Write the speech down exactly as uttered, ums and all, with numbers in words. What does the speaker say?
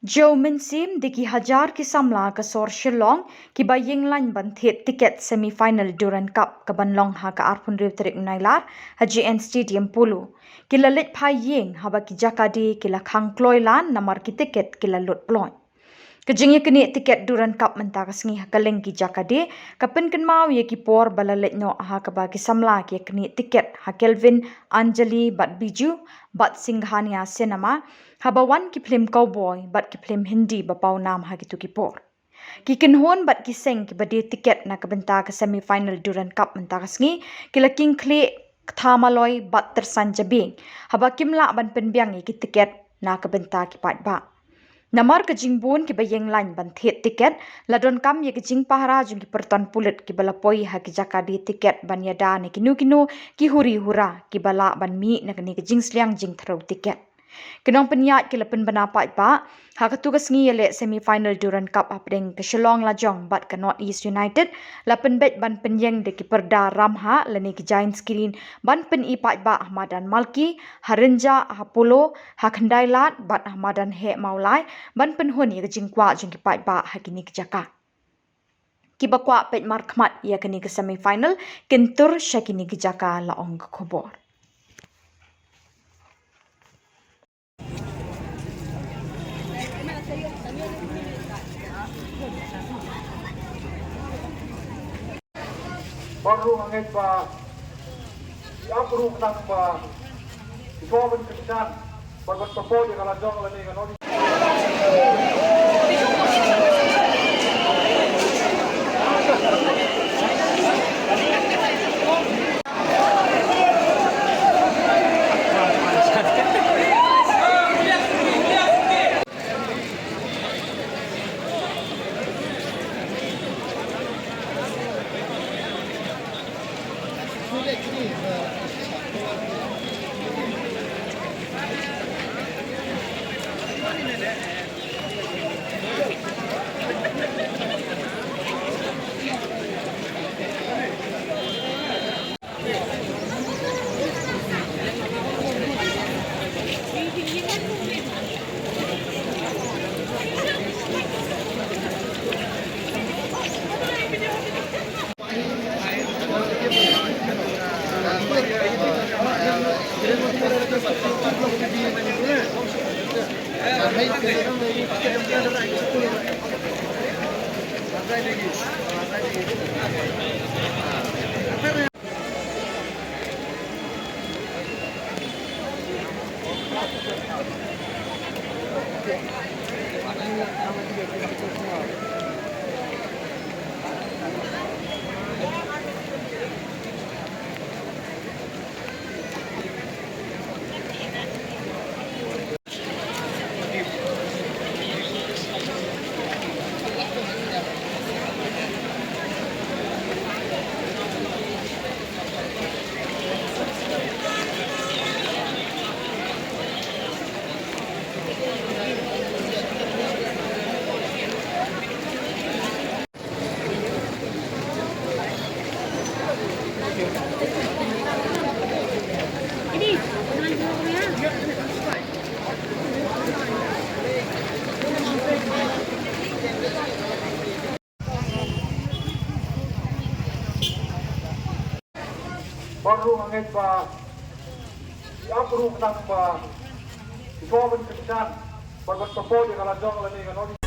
Jooh mynsiem da ki hajar ki samla ka sor Shillong kiba ïeng lain ban thied tiket semi final Durand Cup kaban long ha ka arphew hynriew tarik Nailar ha J N Stadium Polo. Ki la leit phai ïeng haba ki jaka die ki la khang kloi lan namar ki tiket ki la lut ploit. Ka jingïaknieh tiket Durand Cup mynta ka sngi ha kylleng ki jaka die ka pynkynmaw ïa ki por ba la leit noh ha kaba ki samla ki ïaknieh tiket ha Kelvin, Anjali bad Biju bad Singhania Cinema, haba wan ki phlim cowboy bad ki phlim Hindi ba paw nam ha kito ki por. Ki kynhun bad ki seng kiba die tiket na ka bynta ka semi final Durand Cup mynta ka sngi ki la king khlieh, ktha maloi bad tyrsan jabieng haba kim lah ban pynbiang ïa ki tiket na ka bynta ki paidbah. Namar ka jingbun kiba ïeng lain ban thied tiket, la donkam ïa ka jingpahara jong ki pyrton pulit kiba la poi ha ki jaka die tiket ban ïada na kino kino ki huri hura kiba lah ban mih na kane ka jingsliang jingthreu tiket. Ki nongpynïaid ki la pynbna paidbah ha katu ka sngi ïaleh semi final Durand Cup hapdeng ka Shillong Lajong bad ka North East United, la pynbeit ban pynïeng da ki pyrda ramhah lane ki giant screen ban pyni paidbah ha madan Malki, ha Rynjah, ha Polo, ha Khyndailad bad ha madan Heh Mawlai ban pynhun ïa ka jingkwah jong ki paidbah ha kine ki jaka. Kiba kwah peit markhmat ïa kane ka semi final kin tur sha kine ki jaka, la ong ka khubor. Bad ruh nga ngeit ba ïa ka ruh khnang ba ki kwah ban kyrshan bad ban support ïa ka lajong lane ka North East. Bad ruh nga ngeit ba ïa ka ruh khnang ba ki kwah ban kyrshan bad ban support ïa ka lajong lane ka North East.